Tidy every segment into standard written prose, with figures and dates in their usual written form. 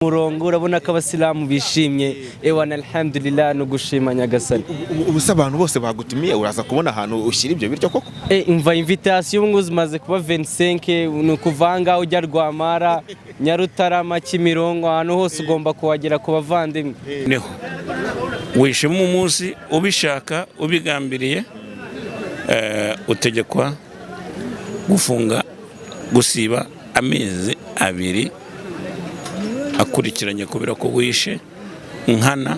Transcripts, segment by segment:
Murongo urabona ko abasilamu bishimye. Ewana, alhamdulillah, no gushima Nyagasani. Ubu se abantu bose bagutumiye, uraza kubona ahantu ushyira ibyo biryo koko? Umva, invitation ubu ngubu zimaze kuba 25. Ni ukuvanga ujya Rwamara, Nyarutarama, Kimironko, ahantu hose ugomba kuhagera ku bavandimwe. Niho wishima umunsi ubishaka, ubigambiriye, utegekwa gufunga, gusiba amezi 2 akurikiranye kubera ko wishe nkana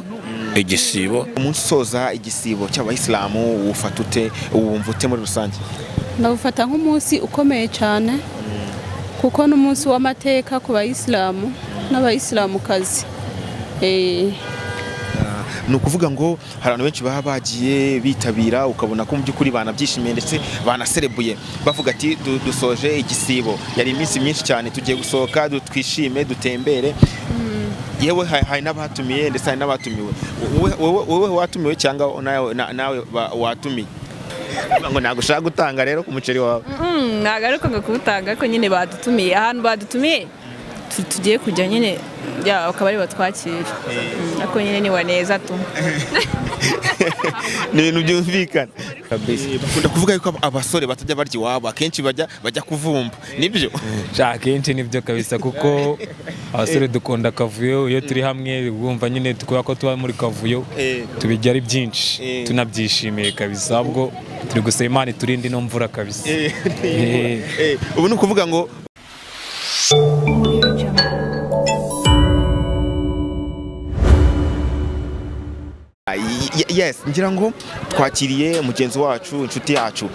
igisibo. Umunsi usoza igisibo cy'abayisilamu wufata ute, wumva ute muri rusange? Ndawufata nk'umunsi ukomeye cyane, kuko n'umunsi w'amateka ku bayisilamu n'abayisilamukazi. Ni ukuvuga ngo hari abantu benshi baba bagiye bitabira, ukabona ko mu by'ukuri banabyishimiye ndetse banaserebuye, bavuga ati: "Dusoje igisibo, yari iminsi myinshi cyane, tugiye gusohoka, twishime, dutembere." Yewe, hari n'abatumiye ndetse hari n'abatumiwe. Wowe watumiwe cyangwa nawe watumiye? Ngo ntabwo ushaka gutanga rero ku muceri wawe? Ntabwo ari uko kuwutanga, ariko nyine badutumiye ahantu badutumiye, tugiye kujya nyine, ya bakaba ari batwakira. Ariko nyine ni waneza tu. Ni ibintu byumvikana. Kabisa. Bakunda kuvuga yuko abasore batajya barya iwabo, akenshi bajya kuvumba, nibyo? Sha, akenshi nibyo kabisa, kuko abasore dukunda akavuyo. Iyo turi hamwe wumva nyine kubera ko tuba muri kavuyo, tubijya ari byinshi, tunabyishimiye kabisa. Ahubwo turi gusaba Imana iturinde ino mvura kabisa. Ubu ni ukuvuga ngo Audio Jungle. Yes, ngira ngo twakiriye mugenzi wacu, inshuti yacu.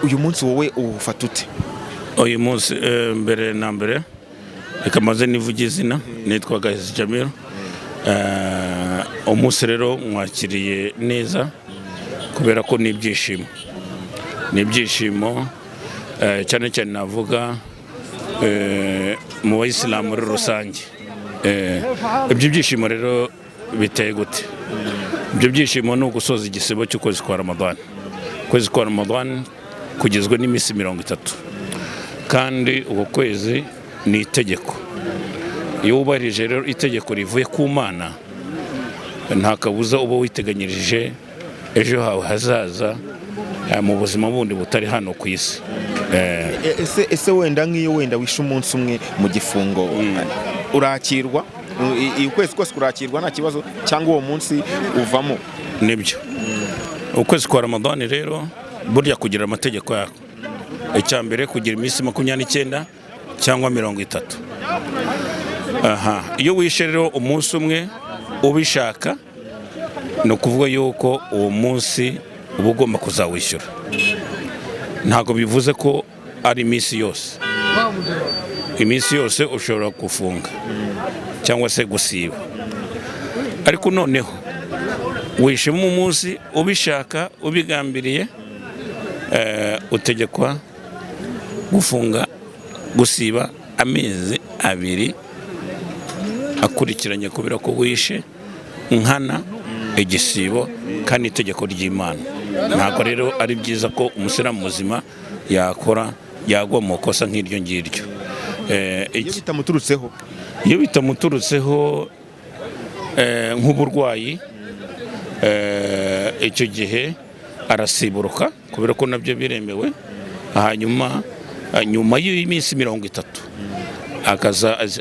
Uyu munsi wowe uwufata ute? Uyu munsi, mbere na mbere reka maze nivuge izina, nitwa Gahisi Jamil. Umunsi rero mwakiriye neza kubera ko ni ibyishimo, ni ibyishimo, cyane cyane navuga mu bayisilamu muri rusange. Ibyo byishimo rero biteye gute? Ibyo byishimo ni ugusoza igisibo cy'ukwezi kwa Ramadani. Ukwezi kwa Ramadani kugizwe n'iminsi 30, kandi uko kwezi ni itegeko. Iyo wubahirije rero itegeko rivuye ku Mana, nta kabuza uba witeganyirije ejo hawe hazaza, mu buzima bundi butari hano ku isi. Ese wenda nk'iyo wenda wishe umunsi umwe mu gifungo, urakirwa? Ukwezi kose kurakirwa nta kibazo, cyangwa uwo munsi uvamo? Nibyo, ukwezi kwa Ramadani rero burya kugira amategeko yako. Icya mbere, kugira iminsi 29 cyangwa 30. Aha iyo wishe rero umunsi umwe ubishaka, ni ukuvuga yuko uwo munsi uba ugomba kuzawishyura. Ntabwo bivuze ko ari iminsi yose. Iminsi yose ushobora gufunga cyangwa se gusiba, ariko noneho wishemo umunsi ubishaka, ubigambiriye, utegekwa gufunga, gusiba amezi 2 akurikiranye kubera ko wishe nkana igisibo, kandi itegeko ry'Imana. Ntabwo rero ari byiza ko umusilamu muzima yakora, yagwa mu kosa nk'iryo ngiryo. Iyo bitamuturutseho? Iyo bitamuturutseho, nk'uburwayi, icyo gihe arasiburuka kubera ko nabyo biremewe, hanyuma nyuma y'iminsi 30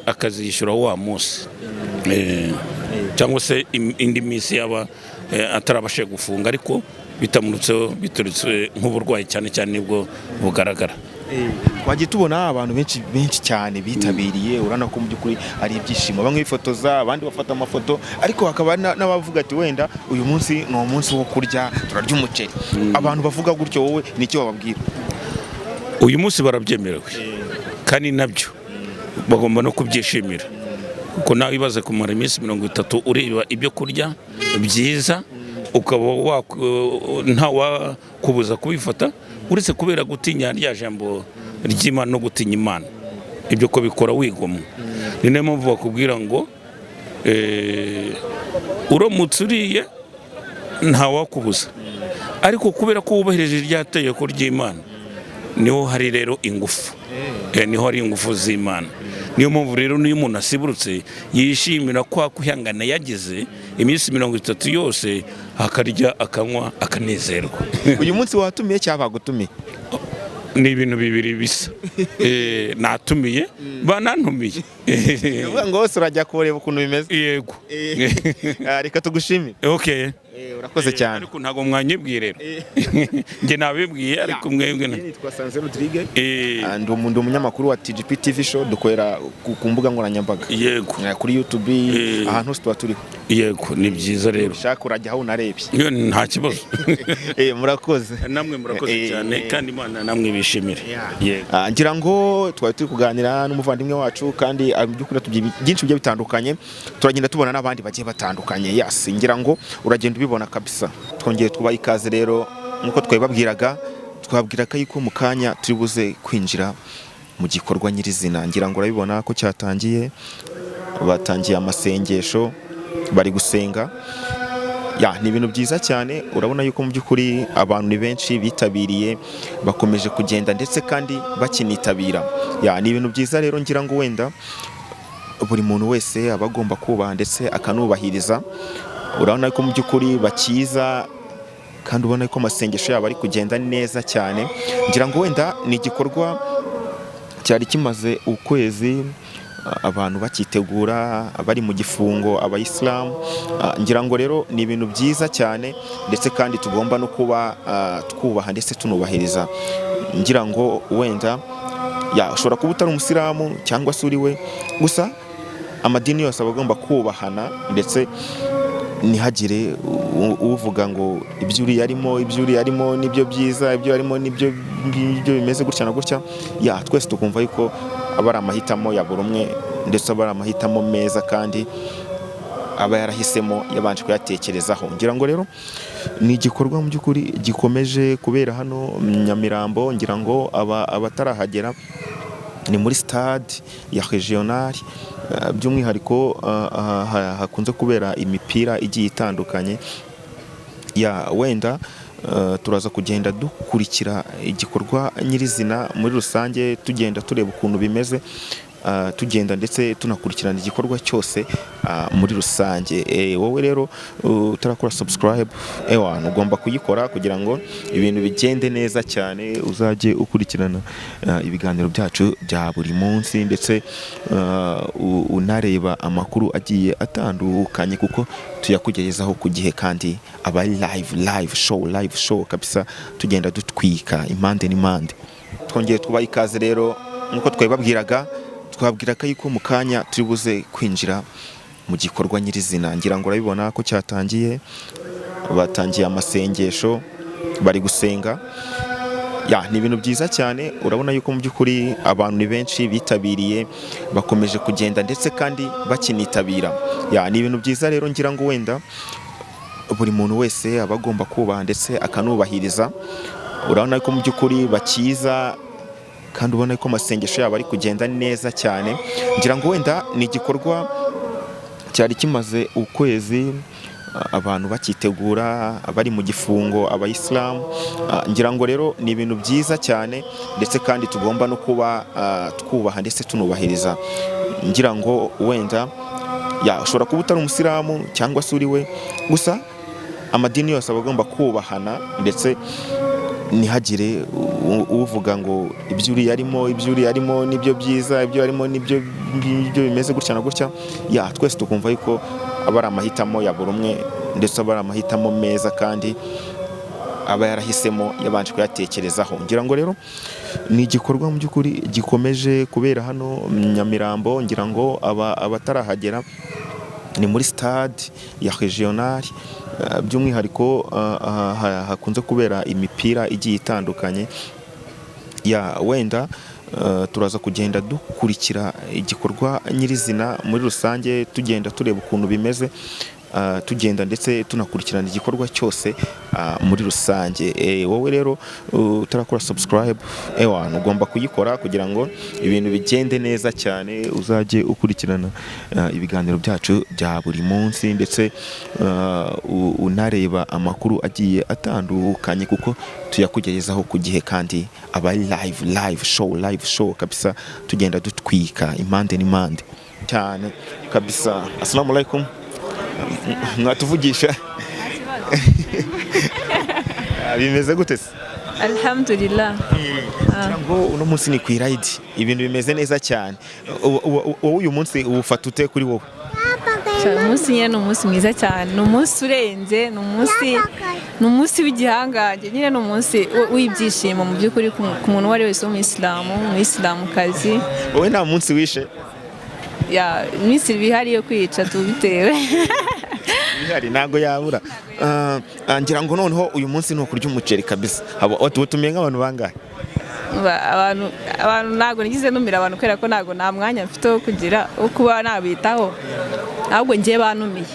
akazishyura wa munsi, cyangwa se indi minsi yaba atarabashije gufunga, ariko bitamurutseho, biturutse nk'uburwayi cyane cyane nibwo bugaragara. Twagiye tubona abantu benshi benshi cyane bitabiriye, urabona ko mu by'ukuri ari ibyishimo, bamwe bifotoza, abandi bafata amafoto, ariko hakaba n'abavuga ati: "Wenda uyu munsi ni umunsi wo kurya, turarya umuceri." Abantu bavuga gutyo wowe ni icyo wababwira? Uyu munsi barabyemerewe, kandi nabyo bagomba no kubyishimira, kuko nawe ibaze kumara iminsi 30 ureba ibyo kurya byiza, ukaba nta wakubuza kubifata, uretse kubera gutinya rya jambo ry'Imana no gutinya Imana. Ibyo ko bikora wigomwa, ni nayo mpamvu bakubwira ngo uramutse uriye ntawakubuza, ariko kubera ko wubahirije rya tegeko ry'Imana, niho hari rero ingufu. Niho hari ingufu z'Imana. Niyo mpamvu rero n'iyo umuntu asiburutse yishimira kwa kwihangana yagize iminsi 30 yose, akarya, akanywa, akanezerwa. Uyu munsi watumiye cyangwa bagutumiye? Ni ibintu bibiri bisa. Natumiye, banantumiye. Uvuga ngo hose urajya kureba ukuntu bimeze? Yego. Reka tugushimire. Okay. Urakoze cyane. Ariko ntabwo mwanyibwiye rero, njye nabibwiye, ariko mwebwe Nitwa Sanze Rodrigue. Ndi umunyamakuru wa TGP TV show, dukorera ku mbuga nkoranyambaga. Yego. Kuri YouTube, ahantu hose tuba turiho. Yego, ni byiza rero. Ushaka urajya aho unarebye. Nta kibazo. Murakoze. Namwe murakoze cyane, kandi Imana namwe bishimire. Yego. Ngira ngo twari turi kuganira n'umuvandimwe wacu, kandi mu by'ukuri byinshi bigiye bitandukanye, turagenda tubona n'abandi bagiye batandukanye. Yes, ngira ngo uragenda ubibona kabisa. Twongeye twubaha ikaze rero, nk'uko twabibabwiraga, twabwiraga yuko mu kanya turi buze kwinjira mu gikorwa nyirizina. Ngira ngo urabibona ko cyatangiye, batangiye amasengesho, bari gusenga. Ya, ni ibintu byiza cyane. Urabona yuko mu by'ukuri abantu ni benshi bitabiriye, bakomeje kugenda ndetse kandi bakinitabira. Ya, ni ibintu byiza rero. Ngira ngo wenda buri muntu wese aba agomba kubaha ndetse akanubahiriza. Urabona ko mu by'ukuri bakiza, kandi ubona ko amasengesho yabo ari kugenda neza cyane. Ngira ngo wenda ni igikorwa cyari kimaze ukwezi abantu bakitegura, bari mu gifungo abayisilamu. Ngira ngo rero ni ibintu byiza cyane, ndetse kandi tugomba no kuba twubaha ndetse tunubahiriza. Ngira ngo wenda ya ushobora kuba utari umusilamu cyangwa se uri we, gusa amadini yose aba agomba kubahana, ndetse ntihagire uvuga ngo ibyo uriya arimo, ibyo uriya arimo nibyo byiza, ibyo arimo nibyo bimeze gutya na gutya. Ya, twese tukumva yuko aba ari amahitamo ya buri umwe, ndetse aba ari amahitamo meza, kandi aba yarahisemo yabanje kuyatekerezaho. Ngira ngo rero ni igikorwa mu by'ukuri gikomeje kubera hano Nyamirambo. Ngira ngo abatarahagera ni muri stade ya regional, by'umwihariko hakunze kubera imipira igiye itandukanye. Ya, wenda turaza kugenda dukurikira igikorwa nyirizina muri rusange, tugenda tureba ukuntu bimeze, tugenda ndetse tunakurikirana igikorwa cyose muri rusange. Wowe rero utarakora subscribe, ewana ugomba kuyikora kugira ngo ibintu bigende neza cyane, uzajye ukurikirana ibiganiro byacu bya buri munsi, ndetse unareba amakuru agiye atandukanye, kuko tuyakugerezaho ku gihe, kandi aba ari live show, live show kabisa, tugenda dutwika impande n'impande. Twongeye twubaha ikaze rero, nk'uko twabibabwiraga, twabwiraga yuko mu kanya turi buze kwinjira mu gikorwa nyirizina. Ngira ngo urabibona ko cyatangiye, batangiye amasengesho, bari gusenga. Ya, ni ibintu byiza cyane. Urabona yuko mu by'ukuri abantu ni benshi bitabiriye, bakomeje kugenda ndetse kandi bakinitabira. Ya, ni ibintu byiza rero. Ngira ngo wenda buri muntu wese aba agomba kubaha ndetse akanubahiriza. Urabona ko mu by'ukuri bakiza, kandi ubona ko amasengesho yabo ari kugenda neza cyane. Ngira ngo wenda ni igikorwa cyari kimaze ukwezi abantu bakitegura, bari mu gifungo abayisilamu. Ngira ngo rero ni ibintu byiza cyane, ndetse kandi tugomba no kuba twubaha ndetse tunubahiriza. Ngira ngo wenda ya ushobora kuba utari umusilamu cyangwa se uri we, gusa amadini yose aba agomba kubahana, ndetse ntihagire uvuga ngo ibyo uriya arimo, ibyo uriya arimo nibyo byiza, ibyo arimo nibyo bimeze gutya na gutya. Ya, twese tukumva yuko aba ari amahitamo ya buri umwe, ndetse aba ari amahitamo meza, kandi aba yarahisemo yabanje kuyatekerezaho. Ngira ngo rero ni igikorwa mu by'ukuri gikomeje kubera hano Nyamirambo. Ngira ngo abatarahagera ni muri stade ya regional, by'umwihariko hakunze kubera imipira igiye itandukanye. Ya, wenda turaza kugenda dukurikira igikorwa nyirizina muri rusange, tugenda tureba ukuntu bimeze, tugenda ndetse tunakurikirana igikorwa cyose muri rusange. Wowe rero utarakora subscribe, ewana ugomba kuyikora kugira ngo ibintu bigende neza cyane, uzajye ukurikirana ibiganiro byacu bya buri munsi, ndetse unareba amakuru agiye atandukanye, kuko tuyakugerezaho ku gihe kandi aba ari live, live show, live show kabisa, tugenda dutwika impande n'impande cyane kabisa. Assalamu alaikum, mwatuvugisha? Bimeze gute se? Alhamdulillah. Ngira ngo uno munsi ni ku irayidi, ibintu bimeze neza cyane. Wowe uyu munsi uwufata ute kuri wowe? Cyane, umunsi nyine ni umunsi mwiza cyane, ni umunsi urenze, ni umunsi w'igihangange nyine, ni umunsi w'ibyishimo mu by'ukuri ku muntu uwo ari wese w'umuyisilamu, umuyisilamukazi. Wowe nta munsi wishe? Ya, iminsi ibiri yo kwica tubitewe. Ihari ntabwo yabura. Ngira ngo noneho uyu munsi ni ukurya umuceri kabisa. Watumiye nk'abantu bangahe? Abantu ntabwo nigize numira abantu, kubera ko ntabwo nta mwanya mfite wo kugira wo kuba nabitaho, ahubwo ngiye banumiye.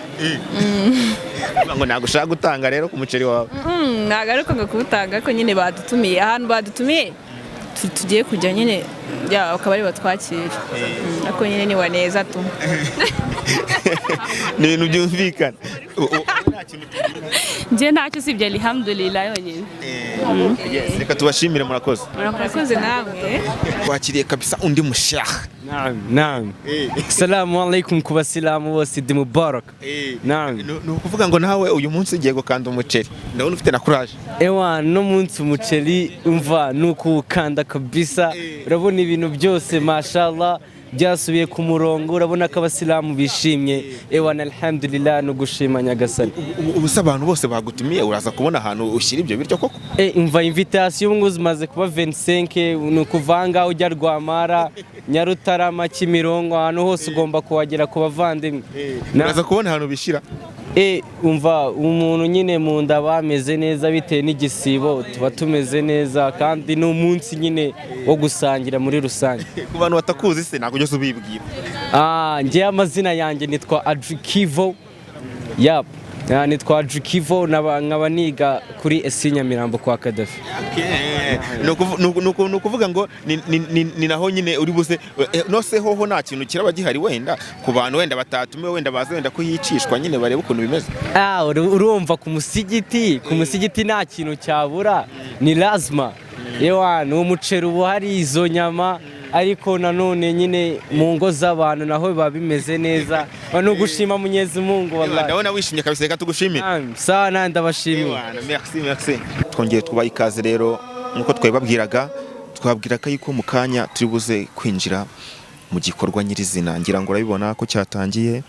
Uvuga ngo ntabwo ushaka gutanga rero ku muceri wawe? Ntabwo ari uko kuwutanga, ariko nyine badutumiye ahantu badutumiye tugiye kujya nyine, ya, bakaba ari batwakira. Ariko nyine ni waneza tu. Ni ibintu byumvikana. Njye ntacyo usibye alhamdulillah yonyine. Yes, reka tubashimire, murakoze. Murakoze namwe. Twakiriye kabisa undi mushaha. Naam, naam. Assalamu alaikum ku basilamu bose, Idi Mubarak. Naam. Ni ukuvuga ngo nawe uyu munsi ugiye gukanda umuceri, ndabona ufite na courage. Ewa, no munsi umuceri umva ni ukuwukanda kabisa. Urabona ibintu byose, mashallah, byasubiye ku murongo, urabona ko abasilamu bishimye. Ewa, alhamdulillah, no gushima Nyagasani. Ubu se abantu bose bagutumiye, uraza kubona ahantu ushyira ibyo biryo koko? Umva, invitation ubu ngubu zimaze kuba 25, ni ukuvanga ujya Rwamara, Nyarutarama, Kimironko, ahantu hose ugomba kuhagera ku bavandimwe. Uraza kubona ahantu bishyira? Umva, umuntu nyine mu nda bameze neza bitewe n'igisibo, tuba tumeze neza, kandi ni umunsi nyine wo gusangira muri rusange. Ku bantu batakuzi se, ntabwo ujya ubibwira? Njyewe amazina yanjye nitwa Adrikivo. Yap. Nitwa Adrikivo, nkaba niga kuri ESI Nyamirambo kwa Kadafi. Ni ukuvuga ngo ni naho nyine uri buze no se hoho nta kintu kiraba gihari wenda ku bantu wenda batatumiwe, wenda baze wenda kuhicishwa nyine barebe ukuntu bimeze? Urumva ku musigiti nta kintu cyabura, ni lazima. Yewa, ni umuceri uba hari izo nyama, ariko nanone nyine mu ngo z'abantu naho biba bimeze neza. Ni ugushima Mwenyezi Mungu, wallahi. Ndabona wishimye kabisa, reka tugushimire. Sawa, nandi ndabashimiye. Ewana, merci, merci. Twongeye twubaha ikaze rero, nk'uko twabibabwiraga, twabwiraga yuko mu kanya turi buze kwinjira mu gikorwa nyirizina. Ngira ngo urabibona ko cyatangiye,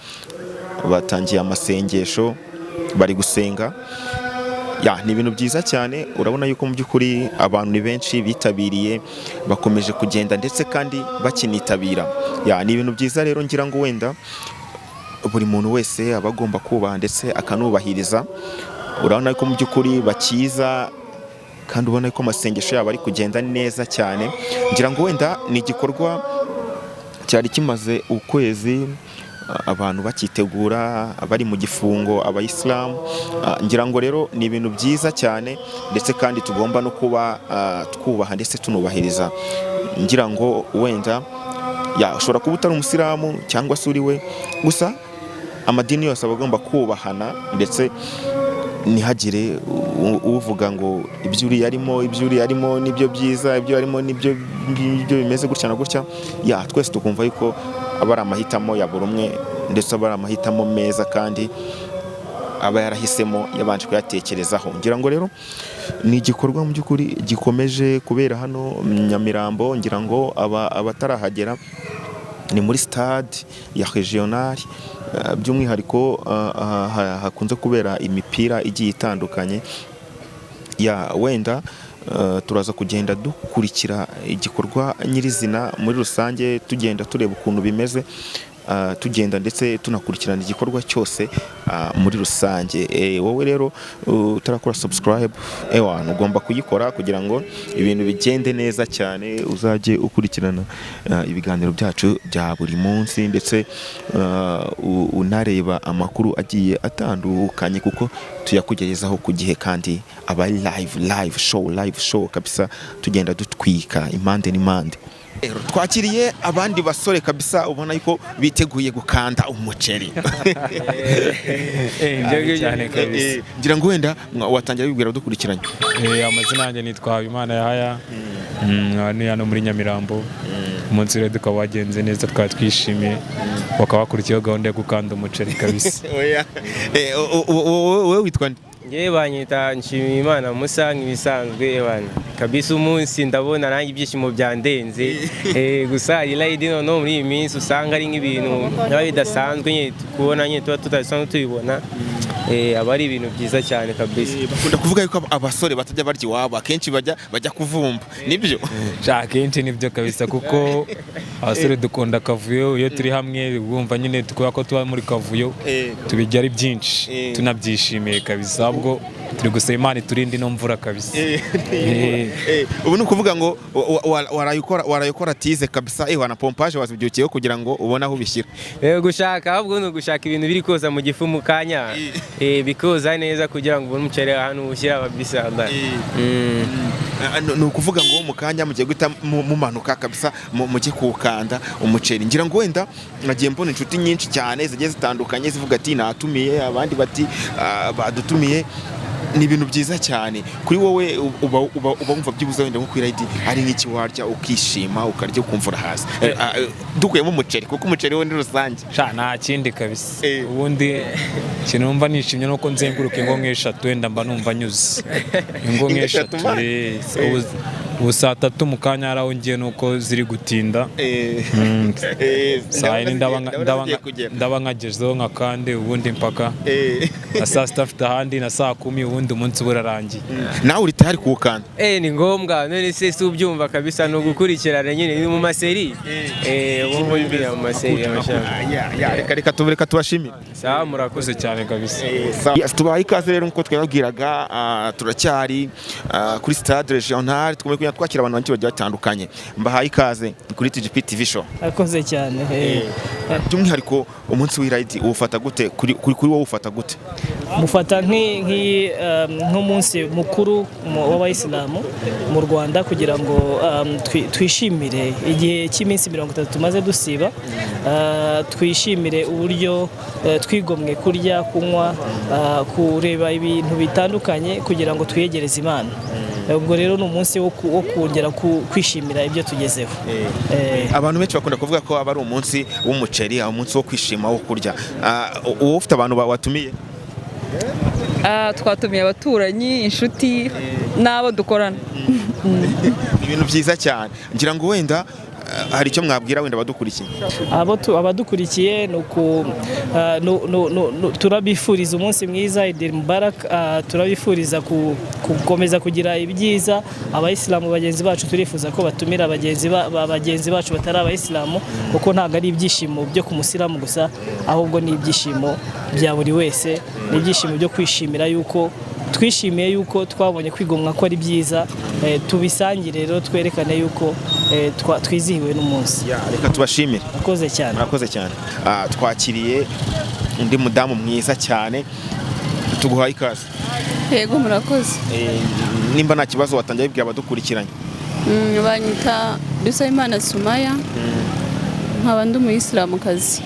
batangiye amasengesho, bari gusenga. Ya, ni ibintu byiza cyane, urabona yuko mu by'ukuri abantu ni benshi bitabiriye, bakomeje kugenda ndetse kandi bakinitabira. Ya, ni ibintu byiza rero, ngira ngo wenda buri muntu wese aba agomba kubaha ndetse akanubahiriza. Urabona ko mu by'ukuri bakiza, kandi ubona ko amasengesho yabo ari kugenda neza cyane. Ngira ngo wenda ni igikorwa cyari kimaze ukwezi abantu bakitegura, bari mu gifungo abayisilamu. Ngira ngo rero ni ibintu byiza cyane, ndetse kandi tugomba no kuba twubaha ndetse tunubahiriza. Ngira ngo wenda ya ushobora kuba utari umusilamu cyangwa se uri we, gusa amadini yose aba agomba kubahana, ndetse ntihagire uvuga ngo ibyo uriya arimo, ibyo uriya arimo nibyo byiza, ibyo arimo nibyo ngibyo bimeze gutya na gutya. Ya, twese tukumva yuko aba ari amahitamo ya buri umwe, ndetse aba ari amahitamo meza kandi aba yarahisemo yabanje kuyatekerezaho. Ngira ngo rero ni igikorwa mu by'ukuri gikomeje kubera hano Nyamirambo. Ngira ngo abatarahagera ni muri stade ya regional, by'umwihariko hakunze kubera imipira igiye itandukanye. Ya, wenda turaza kugenda dukurikira igikorwa nyirizina muri rusange, tugenda tureba ukuntu bimeze. tugenda ndetse tunakurikirana igikorwa cyose muri rusange. Wowe rero utarakora subscribe, ewana ugomba kuyikora kugira ngo ibintu bigende neza cyane, uzajye ukurikirana ibiganiro byacu bya buri munsi, ndetse unareba amakuru agiye atandukanye, kuko tuyakugerezaho ku gihe kandi aba ari live, live show, live show kabisa, tugenda dutwika impande n'impande. Rero twakiriye abandi basore kabisa, ubona yuko biteguye gukanda umuceri. Ibyo ngibyo. Cyane kabisa. Ngira ngo wenda watangira wibwira dukurikiranye. Amazina yanjye nitwa Habimana Yahaya. Ni hano muri Nyamirambo. Umunsi rero tukaba wagenze neza, twaba twishimiye, bakaba bakurikiyeho gahunda yo gukanda umuceri kabisa. Oya. Wowe witwa nde? Ngewe banyita Nshimiyimana Musa nk'ibisanzwe bana kabisa. Umunsi ndabona nanjye ibyishimo byandenze. Gusa hari rayidi noneho muri iyi minsi usanga ari nk'ibintu biba bidasanzwe nyine kubona, nyine tuba tutasanzwe tubibona. Aba ari ibintu byiza cyane kabisa. Bakunda kuvuga yuko abasore batajya barya iwabo, akenshi bajya kuvumba, nibyo? Sha, akenshi nibyo kabisa, kuko abasore dukunda akavuyo. Iyo turi hamwe wumva nyine kubera ko tuba muri kavuyo, tubijya ari byinshi, tunabyishimiye kabisa. Ahubwo turi gusaba Imana iturinde ino mvura kabisa. Ubu ni ukuvuga ngo warayukora tize kabisa, wana pompage wazibyukiyeho kugira ngo ubone aho ubishyira. Gushaka ahubwo ni ugushaka ibintu biri koza mu gifu mu kanya, bikoza neza kugira ngo ubone umuceri ahantu ushyira kabisa. Ni ukuvuga ngo mu kanya mugiye guhita mumanuka kabisa, mujye kuwukanda umuceri. Ngira ngo wenda nagiye mbona inshuti nyinshi cyane zigiye zitandukanye zivuga ati natumiye abandi, bati badutumiye. Ni ibintu byiza cyane. Kuri wowe uba wumva byibuze wenda nko kuri rayidi ari nk'iki warya ukishima, ukarya ukumva urahaze? Dukuyemo umuceri, kuko umuceri wo ni rusange. Sha, nta kindi kabisa. Ubundi ikintu numva nishimye nuko nzenguruka ingo nk'eshatu, wenda mba numva nyuze ingo Ingo nk'eshatu. eshatu, man. Ubu saa 3 mu kanya hari aho ngiye nuko ziri gutinda. Saa 4 ndabona zigiye kugera. Ndaba nkagezeho nka kandi ubundi mpaka na saa 6 afite ahandi na saa 10, ubundi umunsi uba urarangiye. Nawe uri tayari kuwukanda? Ni ngombwa. None se si ubyumva kabisa, ni ugukurikirana nyine, ni mu maseri. Ubu ngubu mu maseri amashami. Reka tubashimire. Sawa, murakoze. Murakoze cyane kabisa. Yes, tubahaye ikaze rero nk'uko twababwiraga, turacyari kuri stade regional, twumve kugenda twakira abantu benshi bagiye batandukanye. Mbahaye ikaze kuri TGP TV show. Akoze cyane. By'umwihariko umunsi w'irayidi uwufata gute? Kuri wowe ufata gute? Mufata nk'umunsi mukuru w'abayisilamu mu Rwanda, kugira ngo twishimire igihe cy'iminsi 30 tumaze dusiba, twishimire uburyo twigomwe kurya, kunywa, kureba ibintu bitandukanye kugira ngo twiyegereze Imana. Ubwo rero ni umunsi wo kongera kwishimira ibyo tugezeho. Abantu benshi bakunda kuvuga ko aba ari umunsi w'umuceri, umunsi wo kwishima, wo kurya. Uwo ufite abantu watumiye? Twatumiye abaturanyi, inshuti n'abo dukorana. Ibintu byiza cyane. Ngira ngo wenda hari icyo mwabwira wenda abadukurikiye. Abadukurikiye ni uku turabifuriza umunsi mwiza, Eid Mubarak. Turabifuriza gukomeza kugira ibyiza. Abayisilamu bagenzi bacu, turifuza ko batumira bagenzi bacu batari abayisilamu, kuko ntabwo ari ibyishimo byo ku musilamu gusa, ahubwo ni ibyishimo bya buri wese, ni ibyishimo byo kwishimira yuko twishimiye yuko twabonye kwigomwa ko ari byiza. Tubisangire rero, twerekane yuko twizihiwe n'umunsi. Reka tubashimire. Murakoze cyane. Murakoze cyane. Twakiriye undi mudamu mwiza cyane, tuguhaye ikaze. Yego, murakoze. Nimba nta kibazo watangira wibwira abadukurikiranye. Banyita Dusabimana Sumaya, nkaba ndi umuyisilamukazi.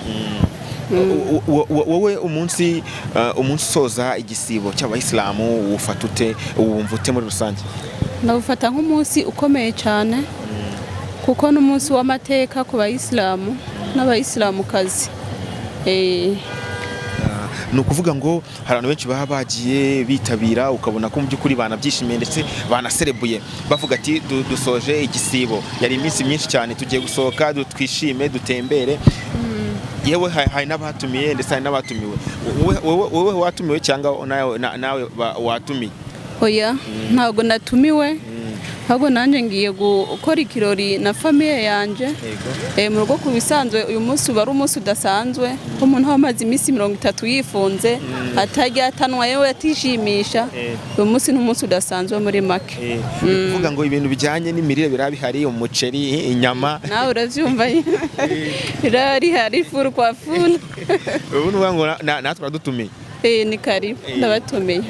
Wowe umunsi usoza igisibo cy'abayisilamu wufata ute, wumva ute muri rusange? Ndawufata nk'umunsi ukomeye cyane, kuko n'umunsi w'amateka ku bayisilamu n'abayisilamukazi. Ni ukuvuga ngo hari abantu benshi baba bagiye bitabira, ukabona ko mu by'ukuri banabyishimiye ndetse banaserebuye, bavuga ati dusoje igisibo, yari iminsi myinshi cyane, tugiye gusohoka twishime, dutembere. Yewe hari n'abatumiye ndetse hari n'abatumiwe. Wowe watumiwe cyangwa nawe watumiye? Oya, ntabwo natumiwe. Ahubwo nanjye ngiye gukora ikirori na famille yanjye mu rugo. Ku bisanzwe uyu munsi uba ari umunsi udasanzwe, ko umuntu aba amaze iminsi 30 yifunze, atarya, atanwa, yewe atishimisha. Uyu munsi ni umunsi udasanzwe muri make. Ni ukuvuga ngo ibintu bijyanye n'imirire biraba bihari, umuceri, inyama? Nawe urabyumva, rihari full kwa full. Ubu ni ukuvuga ngo natwe uradutumiye? Ni karibu, ndabatumiye.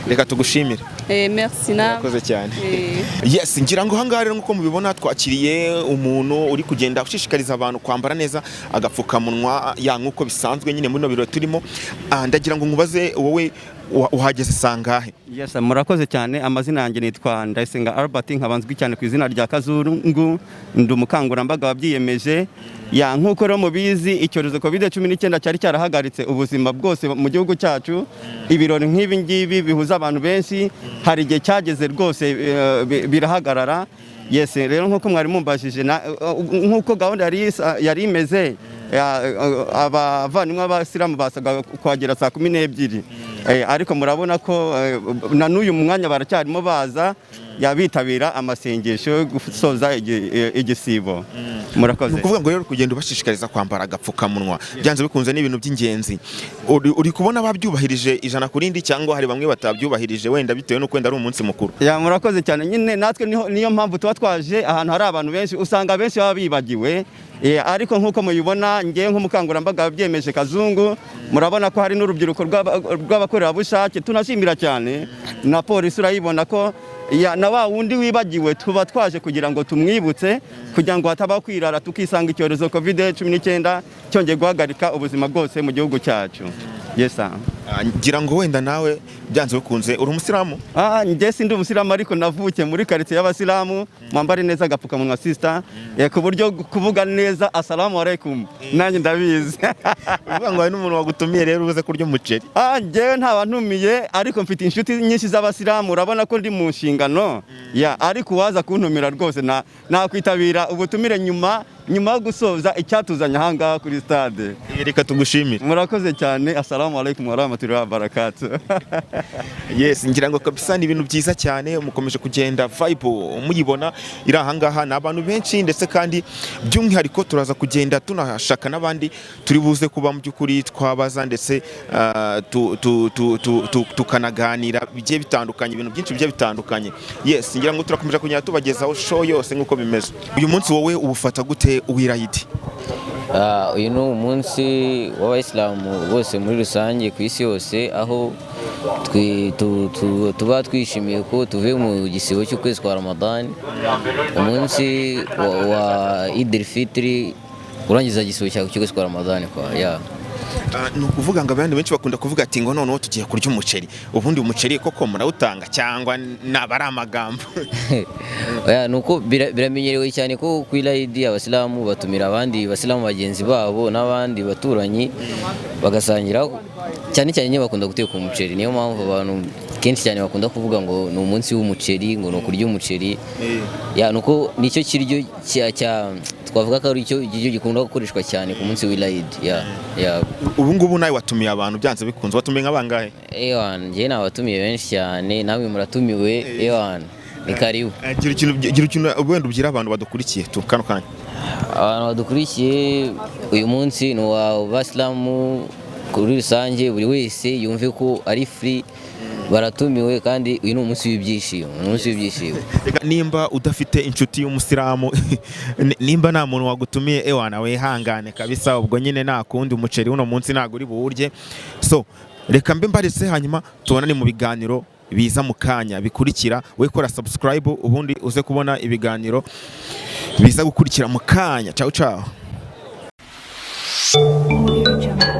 Reka tugushimire. Merci nawe. Murakoze cyane. Yes, ngira ngo ahangaha rero, nk'uko mubibona, twakiriye umuntu uri kugenda ushishikariza abantu kwambara neza agapfukamunwa, ya nk'uko bisanzwe nyine muri bino birori turimo. Ndagira ngo nkubaze, wowe uhageze sangahe? Yes, murakoze cyane. Amazina yanjye nitwa Ndayisenga Albert, nkaba nzwi cyane ku izina rya Kazungu, ndi umukangurambaga wabyiyemeje. Ya, nk'uko rero mubizi, icyorezo COVID-19 cyari cyarahagaritse ubuzima bwose mu gihugu cyacu. Ibirori nk'ibi ngibi bihuza abantu benshi, hari igihe cyageze rwose birahagarara. Yes, rero nk'uko mwari mumbajije, nk'uko gahunda yari imeze, abavandimwe b'abasilamu basaga kuhagera saa 12. Ariko murabona ko na n'uyu mwanya baracyarimo baza yabitabira amasengesho yo gusoza igisibo. Murakoze. Ni ukuvuga ngo rero kugenda ubashishikariza kwambara agapfukamunwa byanze bikunze ni ibintu by'ingenzi. Uri kubona babyubahirije 100%, cyangwa hari bamwe batabyubahirije, wenda bitewe n'uko wenda ari umunsi mukuru? Ya, murakoze cyane. Nyine natwe niyo mpamvu tuba twaje ahantu hari abantu benshi, usanga benshi baba bibagiwe. Ariko nk'uko mubibona, ngewe nk'umukangurambaga wabyemeje Kazungu, murabona ko hari n'urubyiruko rw'abakorerabushake tunashimira cyane, na polisi. Urayibona ko na wa wundi wibagiwe tuba twaje kugira ngo tumwibutse, kugira ngo hatabaho kwirara tukisanga icyorezo COVID-19 cyongeye guhagarika ubuzima bwose mu gihugu cyacu. Yes, sir. Ngira ngo wenda nawe byanze bikunze uri umusilamu? Njye sindi umusilamu, ariko navukiye muri karitsiye y'abasilamu. Mwambare neza agapfukamunwa, sister. Ku buryo kuvuga neza asalamu alaikum nanjye ndabizi. Uvuga ngo hari n'umuntu wagutumiye rero ubuze kurya umuceri? Njyewe nta wantumiye, ariko mfite inshuti nyinshi z'abasilamu. Urabona ko ndi mu nshingano ya, ariko uwaza kuntumira rwose nakwitabira ubutumire nyuma yo gusoza icyatuzanye ahangaha kuri stade. Reka tugushimire. Murakoze cyane. Assalamu alaikum warahmatullahi wabarakatuh. Yes, ngira ngo kabisa ni ibintu byiza cyane. Mukomeje kugenda vibe muyibona iri ahangaha, ni abantu benshi, ndetse kandi by'umwihariko turaza kugenda tunashaka n'abandi turi buze kuba mu by'ukuri twabaza, ndetse tukanaganira bigiye bitandukanye, ibintu byinshi bigiye bitandukanye. Yes, ngira ngo turakomeje kugenda tubagezaho show yose nk'uko bimeze. Uyu munsi wowe uwufata gute w'irayidi? Uyu ni umunsi w'abayisilamu bose muri rusange ku isi yose, aho tuba twishimiye ko tuvuye mu gisibo cy'ukwezi kwa Ramadani, umunsi wa Idil Fitri urangiza igisibo cy'ukwezi kwa Ramadani kwa ya. Ni ukuvuga ngo abandi benshi bakunda kuvuga ati ngo noneho tugiye kurya umuceri. Ubundi umuceri koko murawutanga, cyangwa naba ari amagambo? Oya, nuko biramenyerewe cyane ko ku Irayidi abasilamu batumira abandi basilamu bagenzi babo n'abandi baturanyi bagasangira. Cyane cyane nyine bakunda guteka umuceri, niyo mpamvu abantu kenshi cyane bakunda kuvuga ngo ni umunsi w'umuceri, ngo ni ukurya umuceri. Ya, nuko nicyo kiryo cya twavuga ko ari cyo kiryo gikunda gukoreshwa cyane ku munsi w'Irayidi. Ya. Ubu ngubu nawe watumiye abantu byanze bikunze, watumiye nka bangahe? Ewan, njye nabatumiye benshi cyane, namwe muratumiwe. Ewan, ni karibu. Gira ikintu wenda ubwira abantu badukurikiye tu kano kanya. Abantu badukurikiye, uyu munsi ni uwa basilamu kuri rusange, buri wese yumve ko ari free, baratumiwe, kandi uyu ni umunsi w'ibyishimo, ni umunsi w'ibyishimo. Reka, nimba udafite inshuti y'umusilamu, nimba nta muntu wagutumiye, ewana wihangane kabisa, ubwo nyine nta kundi, umuceri uno munsi ntabwo uri buwurye. So reka mbe mbaretse, hanyuma tubonane mu biganiro biza mu kanya bikurikira. We kora subscribe, ubundi uze kubona ibiganiro biza gukurikira mu kanya. Ciao ciao. Audio Jungle.